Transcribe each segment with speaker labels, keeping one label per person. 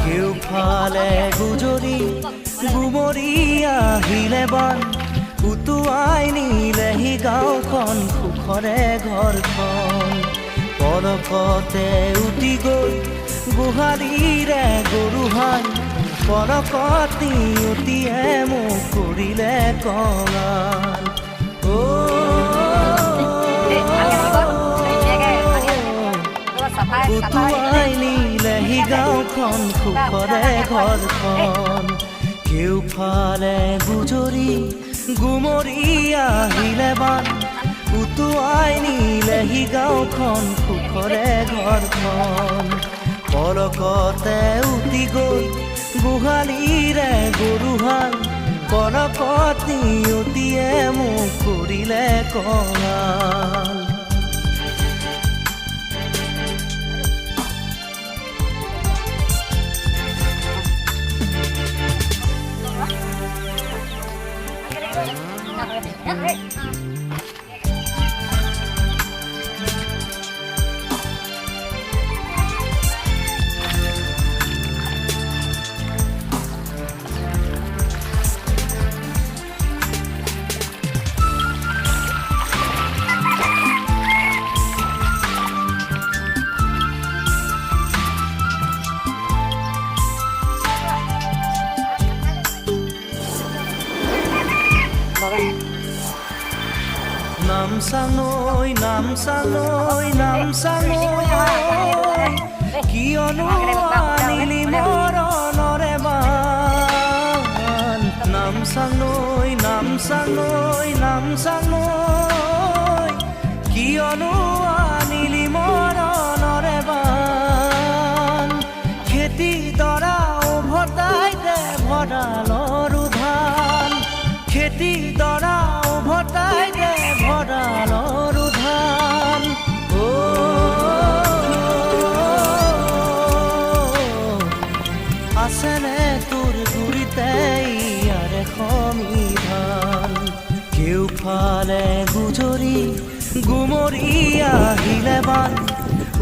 Speaker 1: কেউফালে গুজৰি গুমৰি আহিলে বান, উটুৱাই নিলেহি গাঁওখন সুখৰে ঘৰখন। পলকতে উটি গ'ল গোহালিৰে গৰুহাল, পলকত নিয়তিয়ে মোক কৰিলে কঙাল। অ' উটুৱাই নিলেহি গাঁওখন সুখৰে ঘৰখন। কেউফালে গুজৰি গুমৰি আহিলে বান, উটুৱাই নিলেহি গাঁওখন সুখৰে ঘৰখন। পলকতে উটি গ'ল গোহালিৰে গৰুহাল, পলকত নিয়তিয়ে মোক কৰিলে কঙাল। নামচাঙৈ নামচাঙৈ নামচাঙৈ, কিয়নো আনিলি মৰণৰে বান। নামচাঙৈ নামচাঙৈ নামচাঙৈ, কিয়নো আনিলি মৰণৰে বান। খেতি দৰা উভতাই দে ভঁৰালৰ ধান, খেতি দৰা উভতাই দে ভঁৰালৰ ধান। অ' আছেনে তোৰ গুৰিতে ইয়াৰে সমিধান। কেউফালে গুজৰি গুমৰি আহিলে বান,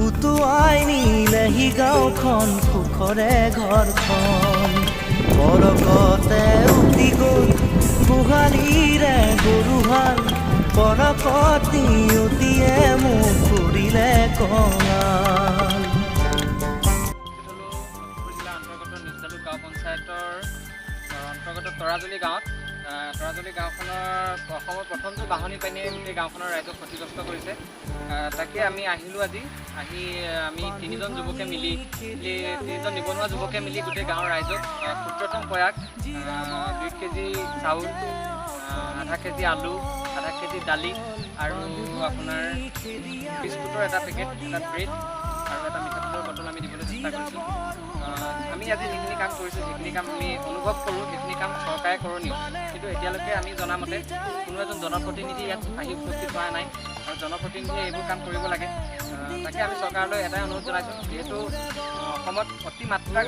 Speaker 1: উটুৱাই নিলেহি গাঁওখন সুখৰে ঘৰখন। পলকতে উটি গ'ল গোহালিৰে গৰুহাল, পলকত নিয়তিয়ে মোক কৰিলে কঙাল।
Speaker 2: লখিমপুৰ জিলাৰ অন্তৰ্গত নিজ জালুক গাঁও পঞ্চায়তৰ অন্তৰ্গত তৰাজুলি গাঁৱত, তৰাজুলি গাঁওখনৰ অসমৰ প্ৰথমটো বাঢ়নী পানীয়ে গোটেই গাঁওখনৰ ৰাইজক ক্ষতিগ্ৰস্ত কৰিছে। তাকে আমি আহিলোঁ আজি। আহি আমি তিনিজন যুৱকে মিলি, তিনিজন নিবনুৱা যুৱকে মিলি গোটেই গাঁৱৰ ৰাইজক ক্ষুদ্ৰতম প্ৰয়াস 2 কেজি চাউল, আধা কেজি আলু, আধা কেজি দালি আৰু আপোনাৰ বিস্কুটৰ এটা পেকেট, এটা ব্ৰেড আৰু এটা মিঠাতেলৰ বটল আমি দিবলৈ চেষ্টা কৰিছোঁ। আমি আজি যিখিনি কাম কৰিছোঁ, যিখিনি কাম আমি অনুভৱ কৰোঁ, সেইখিনি কাম চৰকাৰে কৰণীয়। কিন্তু এতিয়ালৈকে আমি জনামতে কোনো এজন জনপ্ৰতিনিধি ইয়াত আহি উপস্থিত হোৱা নাই আৰু জনপ্ৰতিনিধিয়ে এইবোৰ কাম কৰিব লাগে। তাকে আমি চৰকাৰলৈ এটাই অনুৰোধ জনাইছোঁ, যিহেতু অসমত অতি মাত্ৰা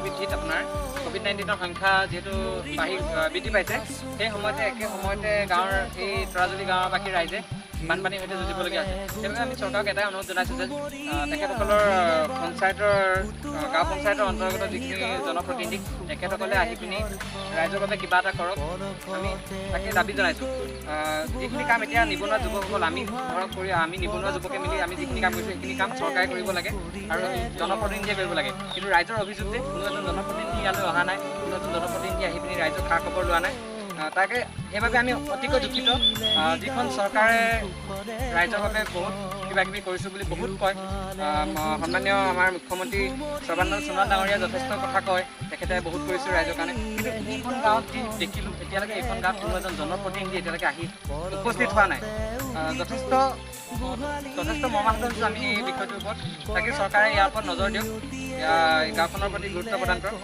Speaker 2: বৃদ্ধিত আপোনাৰ ক'ভিড-19ৰ সংখ্যা যিহেতু বাঢ়ি বৃদ্ধি পাইছে, সেই সময়তে একে সময়তে গাঁৱৰ এই তৰাজুলি গাঁৱৰবাসী ৰাইজে বানপানীৰ সৈতে যুঁজিবলগীয়া হৈছে। সেইবাবে আমি চৰকাৰক এটাই অনুৰোধ জনাইছোঁ যে তেখেতসকলৰ পঞ্চায়তৰ গাঁও পঞ্চায়তৰ অন্তৰ্গত যিখিনি জনপ্ৰতিনিধি, তেখেতসকলে আহি পিনি ৰাইজৰ বাবে কিবা এটা কৰক, আমি তাকে দাবী জনাইছোঁ। যিখিনি কাম এতিয়া নিবনুৱা যুৱকসকল আমি ধৰক কৰি, আমি নিবনুৱা যুৱকে মিলি আমি যিখিনি কাম কৰিছোঁ, সেইখিনি কাম চৰকাৰে কৰিব লাগে আৰু জনপ্ৰতিনিধিয়ে কৰিব লাগে। কিন্তু ৰাইজৰ অভিযোগ যে কোনো এজন জনপ্ৰতিনিধি ইয়ালৈ অহা নাই, কোনো এজন জনপ্ৰতিনিধি আহি পিনি ৰাইজৰ খা খবৰ লোৱা নাই। তাকে সেইবাবে আমি অতিকৈ দুখিত। যিখন চৰকাৰে ৰাইজৰ বাবে বহুত কিবা কিবি কৰিছোঁ বুলি বহুত কয়। সন্মানীয় আমাৰ মুখ্যমন্ত্ৰী সৰ্বানন্দ সোণোৱাল ডাঙৰীয়াই যথেষ্ট কথা কয়, তেখেতে বহুত কৰিছোঁ ৰাইজৰ কাৰণে। কিন্তু এইখন গাঁৱত যি দেখিলোঁ, এতিয়ালৈকে এইখন গাঁৱত কোনো এজন জনপ্ৰতিনিধি এতিয়ালৈকে আহি উপস্থিত হোৱা নাই। যথেষ্ট যথেষ্ট মৰ্মাহত হৈছোঁ আমি এই বিষয়টোৰ ওপৰত। তাকে চৰকাৰে ইয়াৰ ওপৰত নজৰ দিয়ক, গাঁওখনৰ প্ৰতি গুৰুত্ব প্ৰদান কৰক।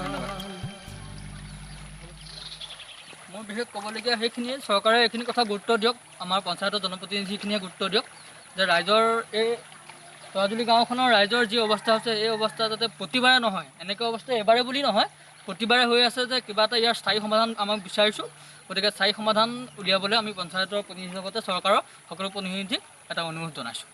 Speaker 2: ধন্যবাদ।
Speaker 3: মোৰ বিশেষ ক'বলগীয়া সেইখিনিয়ে, চৰকাৰে এইখিনি কথা গুৰুত্ব দিয়ক, আমাৰ পঞ্চায়তৰ জনপ্ৰতিনিধিখিনিয়ে গুৰুত্ব দিয়ক যে ৰাইজৰ এই তৰাজুলি গাঁওখনৰ ৰাইজৰ যি অৱস্থা হৈছে, এই অৱস্থা যাতে প্ৰতিবাৰে নহয়, এনেকুৱা অৱস্থা এবাৰে বুলি নহয়, প্ৰতিবাৰে হৈ আছে যে কিবা এটা ইয়াৰ স্থায়ী সমাধান আমাক বিচাৰিছোঁ। গতিকে স্থায়ী সমাধান উলিয়াবলৈ আমি পঞ্চায়তৰ প্ৰতিনিধিৰ লগতে চৰকাৰৰ সকলো প্ৰতিনিধিক এটা অনুৰোধ জনাইছোঁ।